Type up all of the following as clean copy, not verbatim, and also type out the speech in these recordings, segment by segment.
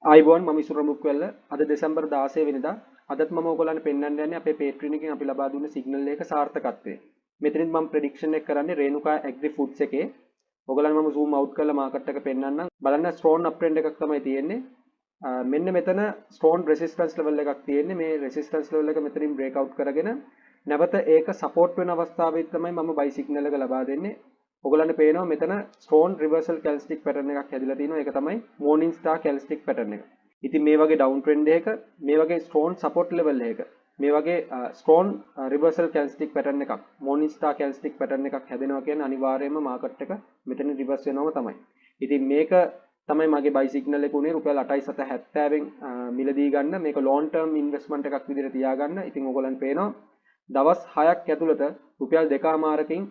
ආයුබෝවන්, මම ඉසුරු රඹුක්වැල්ල. අද දෙසැම්බර් 16 වෙනිදා. අදත් මම ඔයගොල්ලන්ට පෙන්වන්න යන්නේ අපේ Patreon එකෙන් අපි ලබා දුන්න සිග්නල් එක සාර්ථකත්වය. මෙතනින් මම ප්‍රෙඩික්ෂන් එක කරන්නේ රේණුකා ඇග්‍රි ෆුඩ්ස් එකේ. ඔයගොල්ලන් මම zoom out කරලා මාකට් එක පෙන්වන්නම්. බලන්න, ස්ට්‍රෝං අප් ට්‍රෙන්ඩ් එකක් තමයි තියෙන්නේ. මෙන්න මෙතන ස්ට්‍රෝං රෙසිස්ටන්ස් ලෙවල් එකක් තියෙන්නේ. මේ රෙසිස්ටන්ස් ලෙවල් එක මෙතනින් බ්‍රේක් අවුට් කරගෙන නැවත ඒක සපෝට් වෙන අවස්ථාවේදී තමයි මම බයි සිග්නල් එක ලබා දෙන්නේ. ඔයගොල්ලන්ට පේනවා මෙතන ස්ට්‍රෝං රිවර්සල් කැන්ඩල්ස්ටික් පැටර්න් එකක් හැදිලා තිනවා. ඒක තමයි මෝර්නිං ස්ටාර් කැන්ඩල්ස්ටික් පැටර්න් එක. ඉතින් මේ වගේ ඩවුන් ට්‍රෙන්ඩ් එකක, මේ වගේ ස්ට්‍රෝං සපෝට් ලෙවල් එකක, මේ වගේ ස්ට්‍රෝං රිවර්සල් කැන්ඩල්ස්ටික් පැටර්න් එකක්, මෝර්නිං ස්ටාර් කැන්ඩල්ස්ටික් පැටර්න් එකක් හැදෙනවා කියන්නේ අනිවාර්යයෙන්ම මාකට් එක මෙතන රිවර්ස් වෙනවම තමයි. ඉතින් මේක තමයි මගේ බයි සිග්නල් එක උනේ රුපියල් 8.70න් මිලදී ගන්න. මේක ලොන්ග් ටර්ම් ඉන්වෙස්ට්මන්ට් එකක් විදිහට තියාගන්න. ඉතින් ඔයගොල්ලන් පේනවා දවස් 6ක් ඇතුළත රුපියල් දෙකමාරකින්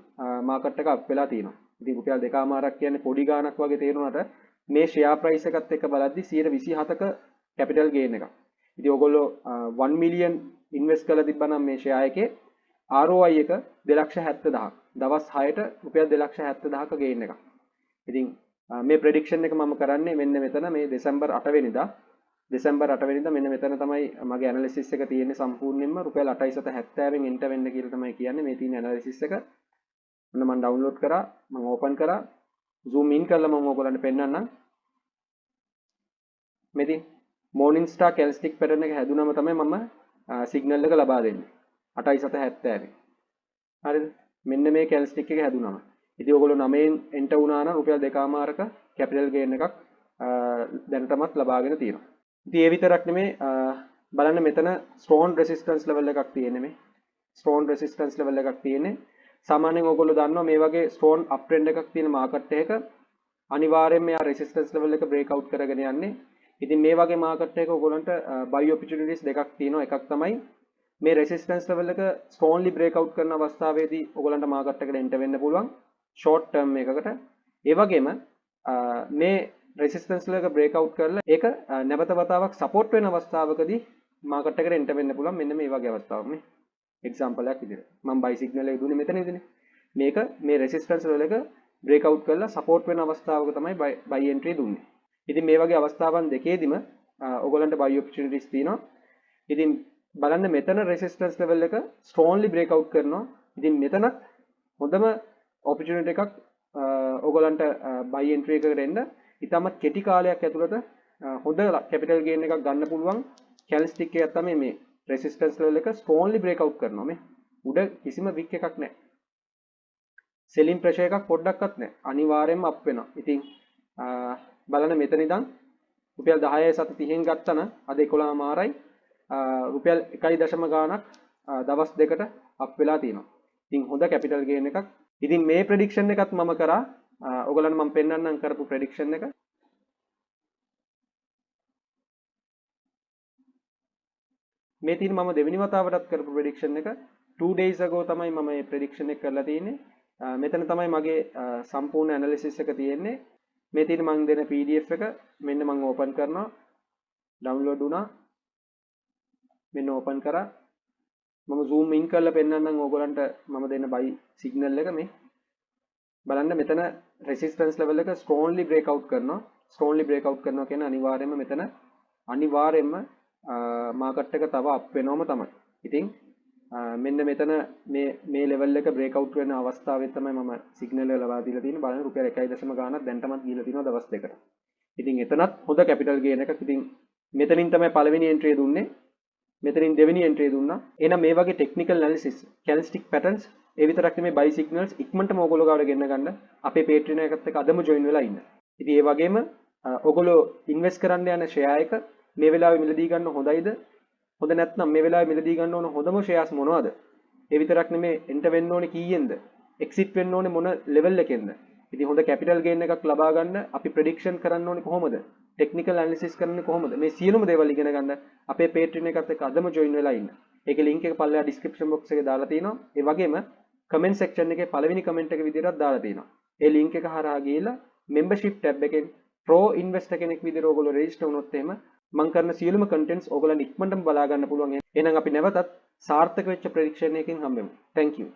මාකට් එක අප් වෙලා තියෙනවා. ඉතින් රුපියල් දෙකමාරක් කියන්නේ පොඩි ගාණක් වගේ තේරුණාට මේ ෂෙයා ප්‍රයිස් එකත් එක්ක බලද්දි 127ක කැපිටල් ගේන් එකක්. ඉතින් ඔයගොල්ලෝ 1 මිලියන් ඉන්වෙස්ට් කරලා තිබ්බනම් මේ ෂෙයා එකේ ROI එක 2,70,000ක්. දවස් 6ට රුපියල් 2,70,000ක ගේන් එකක්. ඉතින් මේ ප්‍රෙඩික්ෂන් එක මම කරන්නේ මෙන්න මෙතන මේ දෙසැම්බර් 8 වෙනිදා. දෙසැම්බර් 8 වෙනිදා මෙන්න මෙතන තමයි මගේ ඇනලිසිස් එක තියෙන්නේ. සම්පූර්ණයෙන්ම රුපියල් 8.70න් එන්ටර් වෙන්න කියලා තමයි කියන්නේ. මේ තියෙන ඇනලිසිස් එක. ඔන්න මම ඩවුන්ලෝඩ් කරා, මම ඕපන් කරා, zoom in කරලා මම ඔයගොල්ලන්ට පෙන්නන්නම්. මේ තියෙන මෝර්නිං ස්ටාර් කැන්ඩල්ස්ටික් පැටර්න් එක හැදුනම තමයි මම සිග්නල් එක ලබා දෙන්නේ 8.70. හරිද? මෙන්න මේ කැන්ඩල්ස්ටික් එක හැදුනම. ඉතින් ඔයගොල්ලෝ 9න් එන්ටර් වුණා නම් රුපියල් දෙකමාරක කැපිටල් ගේන් එකක් දැනටමත් ලබාගෙන තියෙනවා. ඉතින් ඒ විතරක් නෙමේ, බලන්න මෙතන ස්ට්‍රෝං රෙසිස්ටන්ස් ලෙවල් එකක් තියෙන්නේ. මේ ස්ට්‍රෝං රෙසිස්ටන්ස් ලෙවල් එකක් තියෙන්නේ. සාමාන්‍යයෙන් ඔයගොල්ලෝ දන්නවා මේ වගේ ස්ට්‍රෝං අප් ට්‍රෙන්ඩ් එකක් තියෙන මාකට් එකක අනිවාර්යයෙන්ම එයා රෙසිස්ටන්ස් ලෙවල් එක බ්‍රේක් අවුට් කරගෙන යන්නේ. ඉතින් මේ වගේ මාකට් එකක ඔයගොල්ලන්ට බයි ඔපචුනිටිස් දෙකක් තියෙනවා. එකක් තමයි මේ රෙසිස්ටන්ස් ලෙවල් එක ස්ට්‍රෝංලි බ්‍රේක් අවුට් කරන අවස්ථාවේදී ඔයගොල්ලන්ට මාකට් එකට එන්ටර් වෙන්න පුළුවන් ෂෝට් ටර්ම් එකකට. ඒ වගේම මේ රෙසිස්ටන්ස් ලෙවල් එක බ්‍රේක් අවුට් කරලා ඒක නැවත වතාවක් සපෝට් වෙන අවස්ථාවකදී මාකට් එකට එන්ටර් වෙන්න පුළුවන්. මෙන්න මේ වගේ අවස්ථාවක් මේ එක්සැම්පල් එකක් විදිහට මම බයි සිග්නල් එක දුන්නේ මෙතනදීනේ. මේක මේ රෙසිස්ටන්ස් ලෙවල් එක බ්‍රේක් අවුට් කරලා සපෝට් වෙන අවස්ථාවක තමයි බයි එන්ට්‍රි දුන්නේ. ඉතින් මේ වගේ අවස්ථාවන් දෙකේදීම ඔයගොල්ලන්ට බයි ඔපචුනිටිස් තියෙනවා. ඉතින් බලන්න, මෙතන රෙසිස්ටන්ස් ලෙවල් එක ස්ට්‍රෝංලි බ්‍රේක් අවුට් කරනවා. ඉතින් මෙතනත් හොඳම ඔපචුනිටි එකක් ඔයගොල්ලන්ට බයි එන්ට්‍රි එකකට එන්න. ඉතාමත් කෙටි කාලයක් ඇතුළත හොඳ කැපිටල් ගේන් එකක් ගන්න පුළුවන් කැන්ඩල්ස්ටික් එකක් තමයි මේ. රෙසිස්ටන්ස් ලෙවල් එක ස්ට්‍රෝංලි බ්‍රේක් අවුට් කරනවා. මේ උඩ කිසිම වික් එකක් නැහැ, සෙලින් ප්‍රෙෂර් එකක් පොඩ්ඩක්වත් නැහැ, අනිවාර්යයෙන්ම අප් වෙනවා. ඉතින් බලන්න, මෙතන ඉඳන් රුපියල් 10.30න් ගත්තා නම් අද 11.5යි, රුපියල් 1 දශම ගාණක් දවස් දෙකට අප් වෙලා තියෙනවා. ඉතින් හොඳ කැපිටල් ගේන් එකක්. ඉතින් මේ ප්‍රෙඩික්ෂන් එකත් මම කරා. ඔයගොල්ලන්ට මම පෙන්වන්නම් කරපු ප්‍රෙඩික්ෂන් එක. මේ තියෙන මම දෙවෙනි වතාවටත් කරපු ප්‍රෙඩික්ෂන් එක. 2 days ago තමයි මම මේ ප්‍රෙඩික්ෂන් එක කරලා තියෙන්නේ. මෙතන තමයි මගේ සම්පූර්ණ ඇනලිසිස් එක තියෙන්නේ. මේ තියෙන මං දෙන PDF එක. මෙන්න මං ඕපන් කරනවා. ඩවුන්ලෝඩ් වුණා. මෙන්න ඕපන් කරා. මම zoom in කරලා පෙන්නන්නම් ඕගොල්ලන්ට මම දෙන බයි සිග්නල් එක. මේ බලන්න, මෙතන රෙසිස්ටන්ස් ලෙවල් එක ස්ට්‍රෝංලි බ්‍රේක් අවුට් කරනවා. ස්ට්‍රෝංලි බ්‍රේක් අවුට් කරනවා කියන්නේ අනිවාර්යයෙන්ම මෙතන අනිවාර්යයෙන්ම මාකට් එක තව අප් වෙනවම තමයි. ඉතින් මෙන්න මෙතන මේ මේ ලෙවල් එක බ්‍රේක් අවුට් වෙන අවස්ථාවේ තමයි මම සිග්නල් එක ලබා දීලා තියෙන්නේ. බලන්න, රුපියල් 1 දශම ගාණක් දැන්ටමත් ගිහලා තිනවා දවස් දෙකට. ඉතින් එතනත් හොඳ කැපිටල් ගේන් එකක්. ඉතින් මෙතනින් තමයි පළවෙනි එන්ට්‍රිය දුන්නේ. මෙතනින් දෙවෙනි එන්ට්‍රිය දුන්නා. එහෙනම් මේ වගේ ටෙක්නිකල් ඇනලිසිස්, කැන්ඩල්ස්ටික් පැටර්න්ස්, ඒ විතරක් නෙමෙයි, බයි සිග්නල්ස් ඉක්මනටම ඕගොල්ලෝ ගාවට ගෙන්න ගන්න අපේ Patreon එකත් එක්ක අදම ජොයින් වෙලා ඉන්න. ඉතින් ඒ වගේම ඔයගොල්ලෝ ඉන්වෙස්ට් කරන්න යන ෂෙයා එක මේ වෙලාවේ මිලදී ගන්න හොඳයිද? හොඳ නැත්නම් මේ වෙලාවේ මිලදී ගන්න ඕන හොඳම ෂෙයාර්ස් මොනවද? ඒ විතරක් නෙමෙයි, එන්ටර් වෙන්න ඕනේ කීයෙන්ද? එක්සිට් වෙන්න ඕනේ මොන ලෙවල් එකෙන්ද? ඉතින් හොඳ කැපිටල් ගේන් එකක් ලබා ගන්න අපි ප්‍රෙඩික්ෂන් කරන්න ඕනේ කොහොමද? ටෙක්නිකල් ඇනලිසිස් කරන්නේ කොහොමද? මේ සියලුම දේවල් ඉගෙන ගන්න අපේ Patreon එකත් එක්ක අදම ජොයින් වෙලා ඉන්න. ඒකේ ලින්ක් එක පල්ලෙහා ඩිස්ක්‍රිප්ෂන් බොක්ස් එකේ දාලා තියෙනවා. ඒ වගේම කමෙන්ට් සෙක්ෂන් එකේ පළවෙනි කමෙන්ට් එක විදිහටත් දාලා තියෙනවා. ඒ ලින්ක් එක හරහා ගිහිල්ලා මෙම්බර්ෂිප් ටැබ් එකෙන් ප්‍රෝ ඉන්වෙස්ටර් කෙනෙක් විදිහට ඕගොල්ලෝ රෙජිස්ටර් වුණොත් එහෙම මං කරන සියලුම කන්ටෙන්ට්ස් ඕගොල්ලන් ඉක්මනටම බලා ගන්න පුළුවන්. එහෙනම් අපි නැවතත් සාර්ථක වෙච්ච ප්‍රෙඩික්ෂන් එකකින් හම්බෙමු. Thank you.